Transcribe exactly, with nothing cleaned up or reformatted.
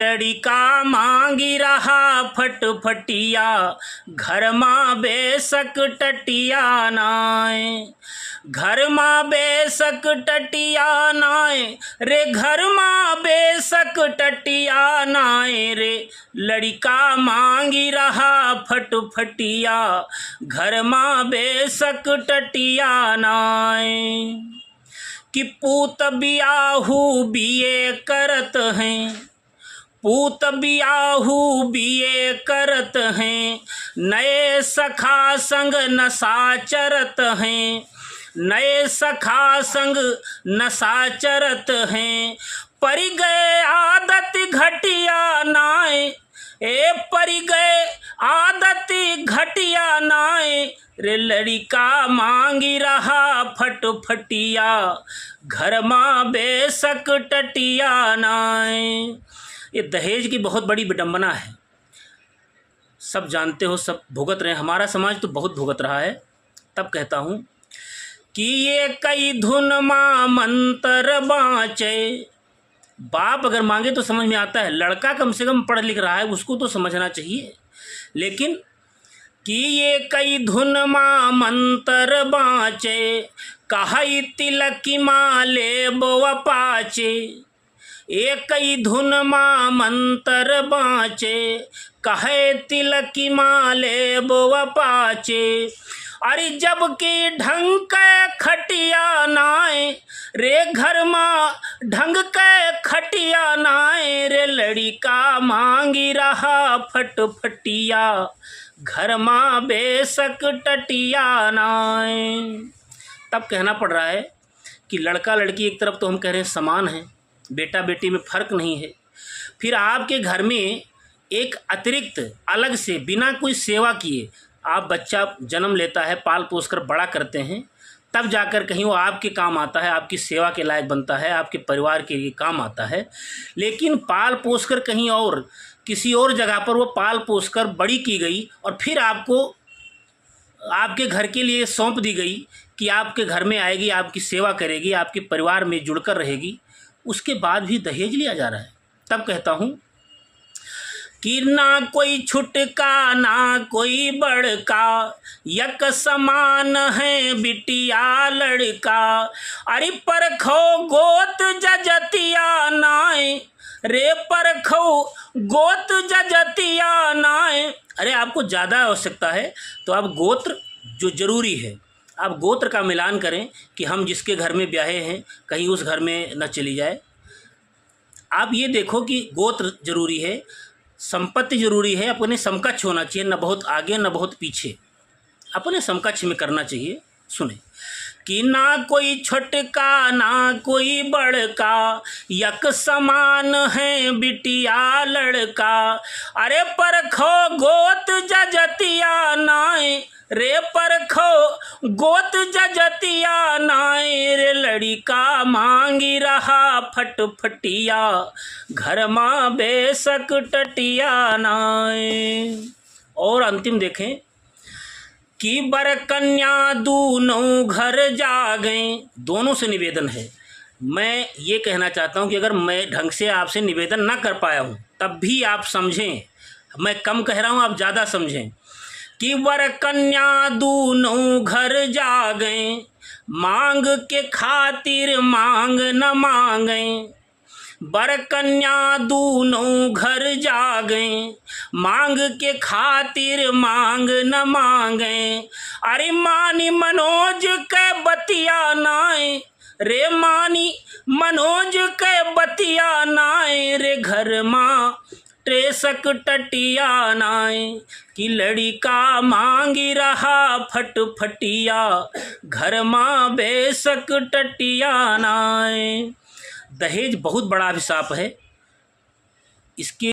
लड़िका मांगी रहा फटफटिया, घर मा बेसक टटिया नाय। घर मा बेसक टटिया नाय रे, घर मा बेसक टटिया नाय रे। लड़िका मांगी रहा फटफटिया, घर मा बेसक टटिया नाय। कि पूत बियाहू बीए करत हैं, पूत बियाहू बीए करत हैं, नए सखा संग नशा चरत हैं, नए सखा संग नशा चरत हैं। परि गए आदत घटिया नाय, ए परि गए आदत घटिया नाय, रे लड़िका मांगी रहा फटफटिया, घर मा बेसक टटिया नाय। ये दहेज की बहुत बड़ी विडंबना है, सब जानते हो, सब भुगत रहे हैं, हमारा समाज तो बहुत भुगत रहा है। तब कहता हूँ कि ये कई धुन मा मंतर बाँचे। बाप अगर मांगे तो समझ में आता है, लड़का कम से कम पढ़ लिख रहा है, उसको तो समझना चाहिए। लेकिन कि ये कई धुन मा मंतर बाँचे, कहई तिलकी मा लेबो पाचे। ए कई धुन मा मंतर बाँचे, कहई तिलकी मा लेबो पाचे। अरे जबकि ढंग के खटिया नाय रे, घर मा ढंग के खटिया नाय रे, लड़िका मांगी रहा फटफटिया, घर मा बेसक टटिया नाय। तब कहना पड़ रहा है कि लड़का लड़की एक तरफ तो हम कह रहे हैं समान हैं, बेटा बेटी में फ़र्क नहीं है, फिर आपके घर में एक अतिरिक्त अलग से बिना कोई सेवा किए आप बच्चा जन्म लेता है, पाल पोस कर बड़ा करते हैं, तब जाकर कहीं वो आपके काम आता है, आपकी सेवा के लायक बनता है, आपके परिवार के लिए काम आता है। लेकिन पाल पोस कर कहीं और किसी और जगह पर वो पाल पोस कर बड़ी की गई और फिर आपको आपके घर के लिए सौंप दी गई कि आपके घर में आएगी, आपकी सेवा करेगी, आपके परिवार में जुड़कर रहेगी, उसके बाद भी दहेज लिया जा रहा है। तब कहता हूँ कि ना कोई छुटका ना कोई बड़का, यक समान है बिटिया लड़का। अरे परखो गोत जजतिया नाय रे, परखो गोत जजतिया नाय। अरे आपको ज़्यादा आवश्यकता है तो आप गोत्र जो ज़रूरी है, आप गोत्र का मिलान करें कि हम जिसके घर में ब्याहे हैं कहीं उस घर में न चली जाए। आप ये देखो कि गोत्र जरूरी है, संपत्ति जरूरी है, अपने समकक्ष होना चाहिए, न बहुत आगे न बहुत पीछे, अपने समकक्ष में करना चाहिए। सुने कि ना कोई छोटका ना कोई बड़का, यक समान है बिटिया लड़का। अरे परखो गोत जजतिया नाय रे, परखो गोत जजतिया नाय रे, लड़िका मांगी रहा फटफटिया, घर मा बेसक टटिया नाय। और अंतिम देखें कि बर कन्या दूनों घर जागें। दोनों से निवेदन है, मैं ये कहना चाहता हूँ कि अगर मैं ढंग से आपसे निवेदन ना कर पाया हूँ तब भी आप समझें, मैं कम कह रहा हूँ, आप ज़्यादा समझें कि वर कन्या दूनों घर जागें, मांग के खातिर मांग न मांगें। बर कन्या दूनों घर जागें, मांग के खातिर मांग न मांगें। अरे मानी मनोज के बतिया नाय रे, मानी मनोज के बतिया नाय रे, घर मा टेसक टटिया नाय कि लड़िका मांगी रहा फटफटिया, घर मा बेसक टटिया नाय। दहेज बहुत बड़ा अभिशाप है। इसके